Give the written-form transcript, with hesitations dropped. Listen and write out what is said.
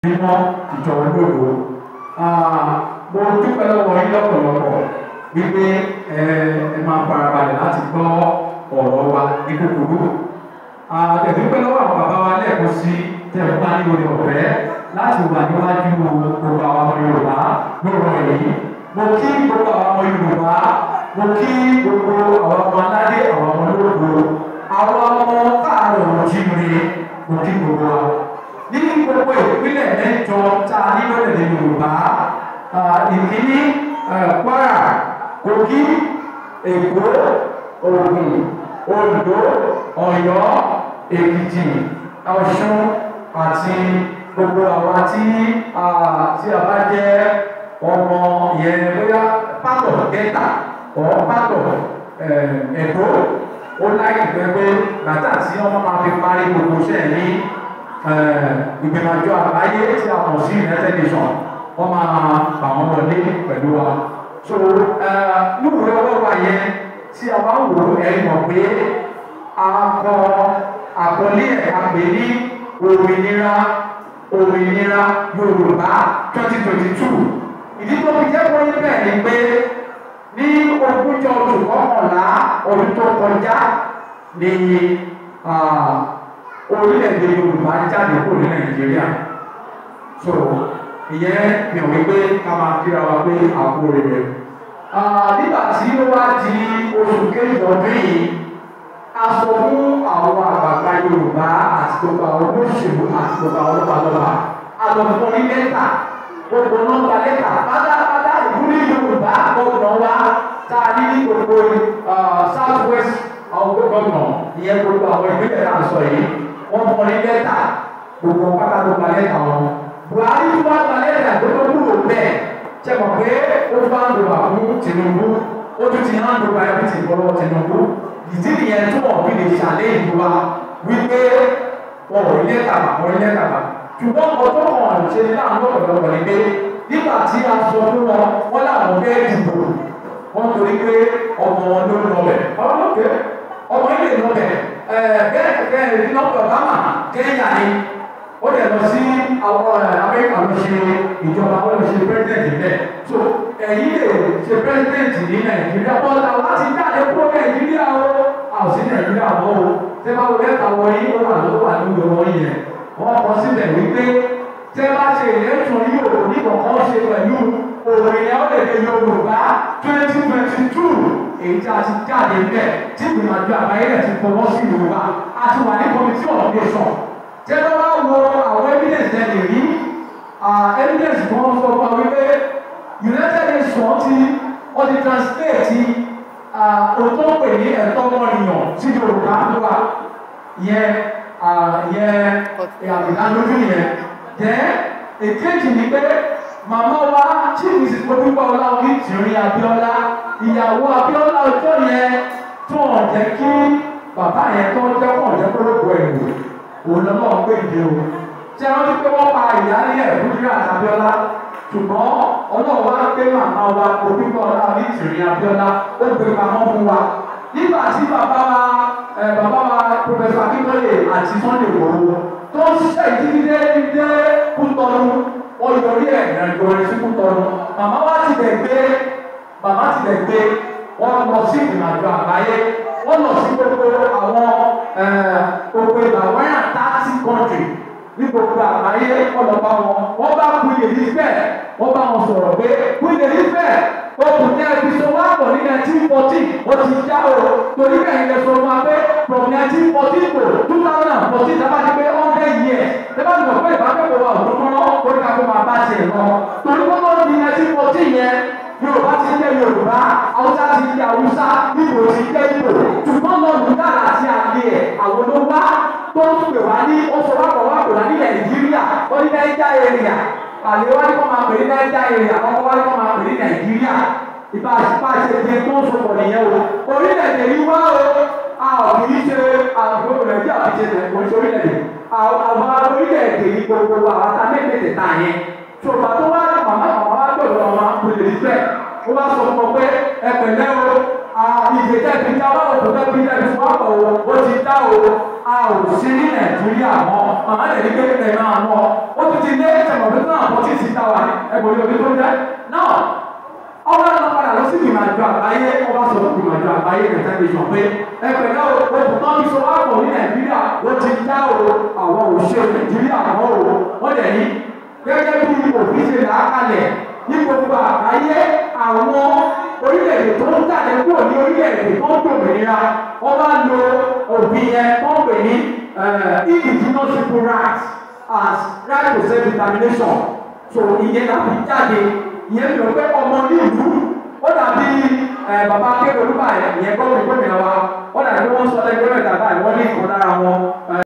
Mímọ́ Ìjọ Ológo. Mo dúpẹ́ lọ́wọ́ yín lọ́pọ̀lọpọ̀ wípé ẹ máa farabalẹ̀ láti gbọ́ ọ̀rọ̀ wa ní kúkúrú. A dúpẹ́ lọ́wọ́ àwọn bàbá wa lẹ́ẹ̀kan sí tẹ̀ fún wa ní oore ọ̀fẹ́ láti wà níwájú gbogbo àwọn ọmọ Yorùbá lóòrọ̀ yìí. Mo kí gbogbo àwọn ọmọ Yorùbá, mo kí gbogbo àwọn ọmọ aládé, àwọn ọmọ ológo, àwọn ọmọ káàárọ̀ oòjíire, mo kí gbogbo wa. Ní gbogbo ìpínlẹ̀ mẹ́jọ tá a ní lórílẹ̀-èdè Yorùbá, ìkíní Kwara, Kogi, Èkó, Ògùn, Oǹdó, Ọ̀yọ́, Èkìtì, Ọ̀ṣun àti gbogbo àwa tí a bá jẹ́ ọmọ yẹn bóyá part of Delta or part of Ẹ̀dó. Ó láìpẹ́ pé bàtà tí wọ́n máa fi parí gbogbo iṣẹ́ ní ìgbìmọ̀ àjọ àgbáyé tí a mọ̀ sí United Nations, wọ́n máa bà wọ́n wọlé pẹ̀lú wa. So níwèé ọwọ́ wa yẹn tí a bá wò ẹ mọ̀ pé a kọ àkọlé ẹ̀ a pè ní òmìnira Yorùbá 2022. Ìdí tó fi jẹ́ kó rí bẹ́ẹ̀ ni pé ní ogúnjọ́ oṣù kọkànlá ọdún tó kọjá ní orílẹ̀-èdè Yorùbá jáde kúrò ní Nàìjíríà. So ìyẹn fi hàn wípé ká máa kíra wa pé àpò rere. Nígbà tí ó wá di oṣù kejì ọdún yìí, a sọ fún àwọn àgbààgbà Yorùbá àti gbogbo àwọn olóṣèlú àti gbogbo àwọn lọ́balọ́ba, a lọ fún ní lẹ́tà, gbogbo nọ́mbà lẹ́tà pátápátá ìwúrí Yorùbá gbọ́dọ̀ wá tá a ní ní gbogbo South West àwọn gómìnà, ìyẹn gbogbo àwọn ìpínlẹ̀ tá à ń sọ yìí, wọ́n fún ní lẹ́tà, gbogbo pátá tó gba lẹ́tà wọn. Buhari tó wá gba lẹ́tà tó tó kúrò bẹ́ẹ̀, ṣe mọ̀ pé ó tún hand over fún Tinubu, ó tún ti hand over everything lọ́wọ́ Tinubu. Ìdí nìyẹn tó wọ́n fi lè ṣàlẹ́yìn wa wípé wọn ò rí lẹ́tà bà, wọ́n rí lẹ́tà bà. Ṣùgbọ́n ọjọ́ kan ṣe ní láàánú ọ̀pọ̀lọpọ̀ ni pé nígbà tí a sọ fún wọn, wọ́n làwọn fẹ́ dìbò, wọ́n torí pé ọmọ wọn ló ń lọ bẹ̀. Ọmọ ilé lọ bẹ̀ bẹ́ẹ̀ kẹ́kẹ́ ní nọ́mbà Obama Kenya ni ó lè lọ sí àwọn Amẹ́ríkà ló ṣe ìjọba, ó lọ ṣe president bẹ́ẹ̀. So ẹ̀yin lè ṣe president ní Nàìjíríà, bọ́lá wa ti jáde kúrò Nàìjíríà o, a ò sí Nàìjíríà mọ́ o. Tẹ́ bá wo lẹ́tà wọ yín, ó wà ló wà lórí wọn yẹn, wọ́n kọ síbẹ̀ wípé tẹ́ bá ṣe election yìí ò ní kankan ṣe pẹ̀lú òmìnira orílẹ̀-èdè Yorùbá 2022 èyí tí a ti jáde bẹ́ẹ̀ tí ìgbìmọ̀ àjọ àgbáyé rẹ̀ ti fọwọ́ sí Yorùbá, a ti wà ní committee of nation. Tẹ́ bá wá wo àwọn evidence ẹ̀ lè rí evidence kan sọ fún wa wípé United Nations ti wọ́n ti translate ohun tó ń pè ní ẹ̀tọ́ ọmọnìyàn sí Yorùbá fún wa, ìyẹn ìdánilójú yẹn. Then èkejì ni pé màmá wa Chief Mrs. Modúpẹ́ọlá Onítìrí Abíọ́lá, ìyàwó Abíọ́lá ọjọ́ yẹn tó hàn jẹ́ kí bàbá yẹn tó jẹ́ kó hàn jẹ́ kó rògbò ẹ̀wò òun lọ́nà pé ìdè o. Ṣé rántí pé wọ́n pa ìyáálé ẹ̀ Kúdírát Abíọ́lá, ṣùgbọ́n Ọlọ́run wá gbé màmá wa Modúpẹ́ọlá Onítìrí Abíọ́lá, ó gbé pamọ́ fún wa. Nígbà tí bàbá wa Professor Akíntóyè àti Sunday Igboho tó ń ṣiṣẹ́ ìdílé dé Kútọ́nù, wọ́n yọrí ẹ̀ ìrìnàjò rẹ̀ sí Kútọ́nù. Màmá wa ti lè gbé, màmá ti lè gbé, wọ́n lọ sí ìrìnàjò àgbáyé, wọ́n lọ sí gbogbo àwọn gbogbo ìgbà 130 country ní gbogbo àgbáyé, wọ́n lọ bá wọn, wọ́n bá Queen Elizabeth, wọ́n bá wọn sọ̀rọ̀ pé Queen Elizabeth okùn ní ẹbí sọ wá pọ̀ ní 1914 ó ti já o, torí bẹ́ẹ̀ ilẹ̀ sọ fún wa pé from 1914 to 2014 dábàá ti pé 100 years, dábàá ti mọ̀ pé ìbáfẹ́pọ̀ wa òun mọ́rọ́ orí ká kó máa bá tiẹ̀ lọ, torí wọ́n lọ ní 1914 yẹn Yorùbá ti ń jẹ́ Yorùbá, Haúsá ti ń jẹ́ Haúsá, Ìgbò ti ń jẹ́ Ìgbò, ṣùgbọ́n lọ́ọ̀dún dára àti àlè ẹ̀ àwọn ló wá tó ń pè wá ní ó sọ wá pọ̀ wá pè wá ní Nàìjíríà, ó ní Niger area, àlè wá ní kó máa pè ní Niger area, ọkọ wá ní kó máa pè ní Nàìjíríà. Ìbá ṣe di tó ń sopọ̀ nìyẹn o. Orílẹ̀-èdè yìí wá o, a ò kì í ṣe àwọn Nàìjíríà fi ṣe orílẹ̀-èdè, àwọn orílẹ̀-èdè yìí gbogbo àwọn tá mẹ́tẹ̀ẹ̀ta yẹn. Ṣùgbọ́n tó wá màmá màmá wá gbọ́dọ̀ ọmọ Queen Elizabeth, ó wá sọ fún ọ pé ẹ pẹ̀lẹ́ o, ìdè tẹ́ fi já wá òkú tẹ́ fi tẹ́ fi wá pọ̀ o, ó ti dá o, a ò sí ní Nàìjíríà mọ́. Màmá lè ní pé ẹ máa mọ́, ó tún ti lé tẹ̀mọ̀ 2014 sí táwa ní ẹgbẹ̀rún omi tó jẹ́. Now ọba lọ padà lọ sí ìgbìmọ̀ àjọ àgbáyé, ọba sọ fún ìgbìmọ̀ àjọ àgbáyé United Nations pé ẹgbẹ̀rún okùn tán fi so wá pọ̀ ní Nàìjíríà ó ti já o, àwọn òṣèré Nàìjíríà mọ́ o. Wọ́n dẹ̀ ní gẹ́gẹ́ bí òfin ṣe là á kalẹ̀ ní gbogbo àgbáyé, àwọn orílẹ̀-èdè tó ń jáde kúrò ní orílẹ̀-èdè tó ń gbòmìnira, wọ́n bá lo òfin yẹn tó ń pè ní indigenous people rights as right to self-determination. So ìyẹn la fi jáde, ìyẹn fi hàn pé ọmọ nílùú ó dàbí bàbá Akérédolú báyìí, ìyẹn gómìnà wa, ó dàbí wọ́n sọ lẹ́gbẹ̀rún ẹ̀dá báyìí, wọ́n ní ìkan lára wọn.